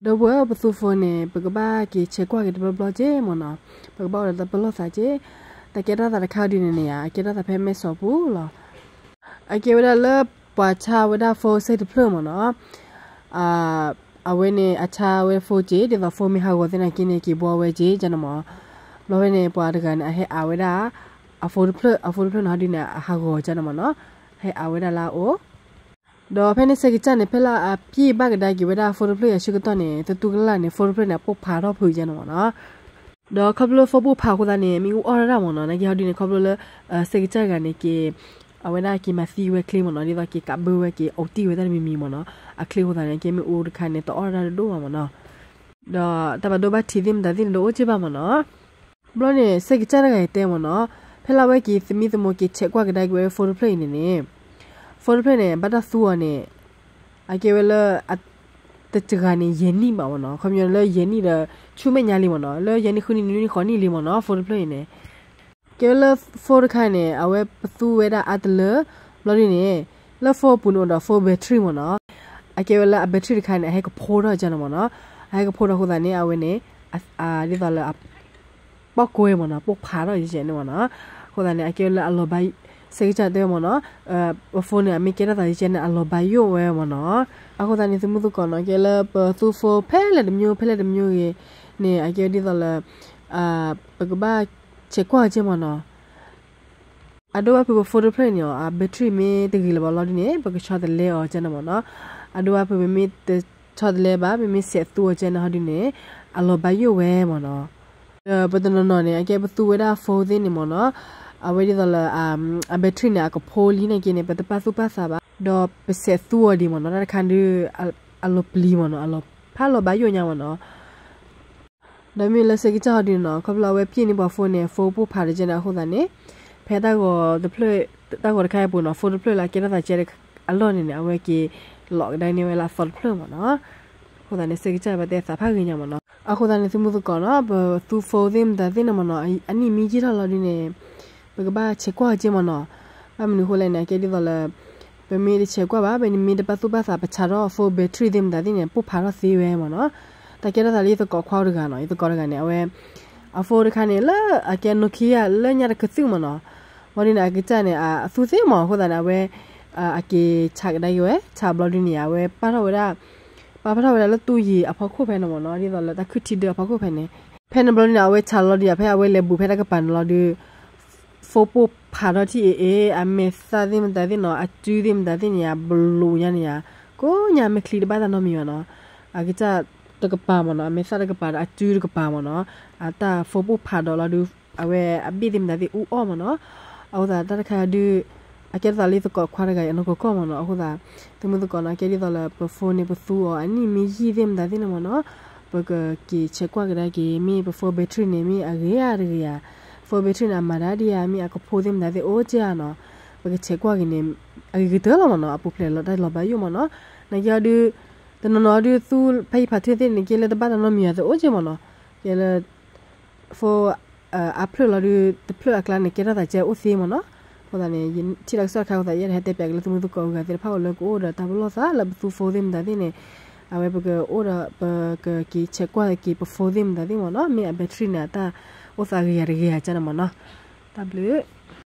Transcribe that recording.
ဒီပုၢ်ဝဲၢ် ပသူ phone န့ၣ် ပကဘၣ်က့ၤဆဲးကွၢ်က့ၤတဘျီဘျီက့မ့ၢ်နီၤ, ပကဘၣ်အိၣ်ဒီးတၢ်ပလီၢ်သးက့, တၢ်ကဲထီၣ်သးတခါဒုန့ၣ်န့ၣ် အကဲထီၣ်သးဖဲမဲၢ်စီၤပူၤလီၤ. အကဲဝဲဒၣ်လၢပှၤဆါဝဲဒၣ် phone စဲးတဖျၢၣ်မ့ၢ်နီၤ, အဝဲန့ၣ်အဆါဝဲ phone က့ ဒ်သိး phone မ့ၢ်ဟးဂီၤသ့ၣ်နာ်က့န့ၣ် က့ၤဘှီဝဲက့ ကန့ၣ်မ့ၢ်, ဘျီဖဲန့ၣ် ပှၤတဂၤန့ၣ် အဟဲအးဝဲဒၣ် အ phone တဖျၢၣ်, အ phone တဖျၢၣ်န့ၣ်ဟီဒုန့ၣ် အဟးဂီၤကန့ၣ်မ့ၢ်နီၤ, ဟဲအးဝဲဒၣ်လၢအအိၣ် ဒီးဖဲန့ၣ် စဲးကစၢ်န့ၣ် ဖဲလၢအပျံၢ်ဘၣ်ကဒါက့ၤဝဲဒၣ် phone တဖျၢၣ်အံၤအဆၢကတီၢ်န့ၣ် တတူၢ်ကလာ်န့ၣ် phone တဖျၢၣ်န့ၣ် အပိၢ်ဖးထီၣ်ဖုးကန့ၣ်မ့ၢ်နီၤ, ဒီးခီဖျိလၢ phone ပိၢ်ဖးအဃိသတးန့ၣ် မ့ၣ်အူအီၣ်ဒၣ်ဒၣ်မ့ၢ်နီၤ, နာ်က့ဟီဒုန့ၣ် ခီဖျိလၢ စဲးကစၢ်တဂၤန့ၣ်က့ၤ အဝဲဒၣ်က့ၤမၤသံဝဲချ့မ့ၢ်နီၤ, ဒ်သိးက့ၤကးဘၢဝဲ က့ၤအိးတံၢ်ဝဲတၢ်တမံၤမံၤမ့ၢ်နီၤ, အချ့အဃိသတးန့ၣ် ကဲမ့ၣ်အူတခါန့ၣ် တအီၣ်ဒၣ်ဒၣ်တဒိၣ်ဘၣ်မ့ၢ်နီၤ, ဒီးတၢ်ဘၣ်ဒိဘၣ်ထံးသ့ၣ်မတၤသ့ၣ်န့ၣ် တအိၣ်က့ဘၣ်မ့ၢ်နီၤ. ဘျီန့ၣ် စဲးကစၢ်တဂၤအံၤတဲမ့ၢ်နီၤ, ဖဲလၢအဝဲက့ၤသမံသမိးက့ၤဆဲးကွၢ်ကဒါက့ၤဝဲ phone တဖျၢၣ်အံၤန့ၣ်န့ၣ်, phone တဖျၢၣ်န့ၣ် ဘၣ်တၢ်သူအီၤန့ၣ် အကဲဝဲလၢ တစှၤန့ၣ် ယဲၢ်နံၣ်ဘၣ်မ့ၢ်နီၤ, ခီပညီလၢယဲၢ်နံၣ်ဒီး ဆူမဲာ်ညါလံမ့ၢ်နီၤ, လၢယဲၢ်နံၣ်ဃုနံၣ်နွံနံၣ်ဃိးနံၣ်လံမ့ၢ်နီၤ phone တဖျၢၣ်အံၤန့ၣ်, ကဲဝဲလၢ phone တခါန့ၣ် အဝဲပသူဝဲဒၣ်အါတလၢ ဘျီဒုန့ၣ် လၢ phone ပူၤန့ၣ်အိၣ်ဒီး phone battery မ့ၢ်နီၤ, အကဲဝဲလၢအ battery တခါန့ၣ် အဟဲကဖိထီၣ်ကန့ၣ်မ့ၢ်နီၤ, အဟဲကဖိထီၣ်အဃိသတးန့ၣ် အဝဲန့ၣ် ဒ်သိးလၢ ပိာ်ကွဲမ့ၢ်နီၤ, ပိာ်ဖးထီၣ်ကန့ၣ်မ့ၢ်နီၤ, အဃိသတးန့ၣ် အကဲဝဲလၢအလီၤဘၣ်, စဲးကစၢ်တဲဝဲမ့ၢ်နီၤ, ပ phone န့ၣ် အမ့ၢ်ကဲထီၣ်သးကန့ၣ် အလီၤဘၣ်ယိၣ်ဝဲမ့ၢ်နီၤ, အဃိသတးန့ၣ် သုမုၢ်သကိးနီၤ ကဲလၢပသူ phone ဖဲလဲၣ်တမျိုး ဖဲလဲၣ်တမျိုးဂ့ၤန့ၣ် အကဲဝဲဒ်သိးလၢ ပကဘၣ်ဆဲးကွၢ်က့မ့ၢ်နီၤ အဒိဘၣ်ဖုးပ phone တဖျၢၣ်န့ၣ်အီၤ အ battery မ့ၢ်တဂ့ၤလၢၤဘၣ်လီၤဒုန့ၣ် ပကဆီတလဲအီၤကန့ၣ်မ့ၢ်နီၤ, အဒိဘၣ်ဖုး ပမ့ၢ်တဆီတလဲဘၣ် ပမ့ၢ်ဆဲးသူအီၤကန့ၣ်ဟီဒုန့ၣ် အလီၤဘၣ်ယိၣ်ဝဲမ့ၢ်နီၤ, ဒီးပတနီၤနီၤန့ၣ် အကဲပသူဝဲဒၣ် phone သ့ၣ်န့ၣ်မ့ၢ်နီၤ, အဝဲဒ်သိးလၢ အ battery န့ၣ် အကဖိလံနာ်က့န့ၣ် ပတပာ်သူၣ်ပာ်သးဘၣ် ဒီးပဆဲးသူအီၤဒံးမ့ၢ်နီၤ, တၢ်တခါဒု အလီၤပျံၤမ့ၢ်နီၤ, အလီၤဖးလီၤဘၣ်ယိၣ်ညါမ့ၢ်နီၤ ဒီးမ့ၢ်လၢစဲးကစၢ်ဟီဒုန့ၣ်နီၤ ခီဖျိအဝဲပျဲန့ၢ်ပှၤ phone န့ၣ် phone ပိာ်ဖးဒီးကန့ၣ်အဃိသတးန့ၣ် ဖဲတၢ်ဂီၤတဖျၢၣ် တၢ်ဂီၤတခါအံၤအပူၤနီၤ phone တဖျၢၣ်လၢအကဲထီၣ်သးကဲအလီၢ်န့ၣ်န့ၣ် အဝဲက့ၤလီၤကဒါန့ၢ်ဝဲလၢအသီတဖျၢၣ်မ့ၢ်နီၤ, အဃိသတးန့ၣ် စဲးကစၢ်ဘၣ်တဲသးဖးဂ့ၤညါမ့ၢ်နီၤ, အဃိသတးန့ၣ် သုမုၢ်သကိးနီၤ ပသူ phone သ့ၣ်မတၤသ့ၣ်န့ၣ်မ့ၢ်နီၤ အနံၣ်မ့ၢ်ယံာ်ထီၣ်လီၤဒုန့ၣ် ပကဘၣ်ဆဲးကွၢ်က့မ့ၢ်နီၤ, ဘၣ်မနုၤအဃိလဲၣ်န့ၣ် အကဲဒ်သိးလၢ ပမ့ၢ်တဆဲးကွၢ်ဘၣ် ပမ့ၢ်တပာ်သူၣ်ပာ်သး ပဆးထီၣ် phone battery သ့ၣ်မတၤသ့ၣ်န့ၣ် ပိာ်ဖးထီၣ်သ့ဝဲမ့ၢ်နီၤ, တၢ်ကဲထီၣ်သးလၢယသကိးခွါတဂၤနီၤ, ယသကိးတဂၤန့ၣ် အဝဲ အ phone တခါန့ၣ် လၢအကဲ Nokia လၢညါတကသုၣ်မ့ၢ်နီၤ, ဘၣ်ဒုန့ၣ် အကစၢ်န့ၣ် အသူသ့မ့ၢ် အဃိသတးန့ၣ် အဝဲ အက့ၤဆးကဒါက့ၤဝဲ ဆးဘျီဒုန့ၣ် အဝဲပာ်ထီၣ်ဝဲဒၣ် ပာ်ဖျါထီၣ်ဝဲဒၣ်လၢတူၢ်ယံၤအဖီခိၣ်ဖဲန့ၣ်မ့ၢ်နီၤ, ဒ်သိးလၢတၢ်ခုၣ်ထံဒၢအဖီခိၣ်ဖဲန့ၣ်, ဖဲန့ၣ်ဘျီဒုန့ၣ် အဝဲဆးလီၤဒုး ဖဲအဝဲလဲၤဘူးဖဲတၢ်ကပၤန့ၣ်လီၤဒုး phone ပိာ်ဖးထီၣ်ထံၣ်အ့ၣ်အ့ၣ် အမဲာ်သၣ်သ့ၣ်မတၤသ့ၣ်နီၤ အစုသ့ၣ်မတၤသ့ၣ်န့ၣ် အဘျုးညါန့ၣ်ယါ, ကိးညါမဲာ်ချံတဘၣ်တၢ်နီတမံၤဘၣ်နီၤ, အကစၢ်တကပၤမ့ၢ်နီၤ အမဲာ်သၣ်တကပၤဒီးအစုတကပၤမ့ၢ်နီၤ, အတၢ် phone ပိာ်ဖးဒီးလီၤဒုး အဝဲအဘ့ၣ်သ့ၣ်မတၤသ့ၣ်အူအီၣ်မ့ၢ်နီၤ, အဃိသတးတၢ်တခါဒုး အကဲထီၣ်သးလၢယသကိးခွါတဂၤအနီၢ်ကီၢ်ကီၢ်မ့ၢ်နီၤ, အဃိသတး သုမုၢ်သကိးနီၤ ကဲဒ်သိးလၢပ phone န့ၣ် ပသူအီၤအနံၣ်မ့ၢ်ယံာ်သ့ၣ်မတၤသ့ၣ်န့ၣ်မ့ၢ်နီၤ, ပကက့ၤဆဲးကွၢ်ကဒါက့ၤ မ့ၢ်ပ phone battery န့ၣ် မ့ၢ်အဂ့ၤဧါတဂ့ၤဧါ, phone battery န့ၣ် အမၤတၢ်ဒ်ဧါ မ့ၢ်အကဖိသ့ၣ်မတၤသ့ၣ်အိၣ်က့ဧါနီၤ, ပကဆဲးကွၢ်က့ၤန့ၣ် အဂ့ၤကတၢၢ်လီၤမ့ၢ်နီၤ, အပူၤဖျဲးလီၤတၢ်လီၤဘၣ်ယိၣ်မ့ၢ်နီၤ, နာ်က့အီၤဒုး တနီၤနီၤအီၤဒုးသူဖဲယဖးထၢၣ်သ့ၣ်န့ၣ် ကဲလၢတဘၣ်တၢ်နီတမံၤယါသ့အိၣ်က့မ့ၢ်နီၤ, ကဲလၢ phone အါဖျၢၣ်လီၤဒုး တဖျၢၣ်အကျါန့ၣ် ကဲထီၣ်သးကဲအိၣ်သ့မ့ၢ်နီၤ, အဃိသတးန့ၣ် ယထံၣ်လီၤကစီၣ်တခါအဃိသတး ယအဲၣ်ဒိးဟဲတဲပၠးက့ၤလၢသုမုၢ်သကိးအဂၤသ့ၣ်တဖၣ်အိၣ်လၢကအိၣ်ဒီးတၢ်ပလီၢ်သးလၢပသူ phone သ့ၣ်မတၤသ့ၣ်န့ၣ်, အဝဲပကအိၣ်ဒီး ပကက့ၤဆဲးကွၢ်က့ၤပ phone သ့ၣ်မတၤသ့ၣ်မ့ၢ်နီၤ, မ့ၢ်အ battery န့ၣ် အတၢ်အိၣ်သးဂ့ၤယၤတဂ့ၤယၤကန့ၣ်မ့ၢ်နီၤ, တၢ်ဘျုး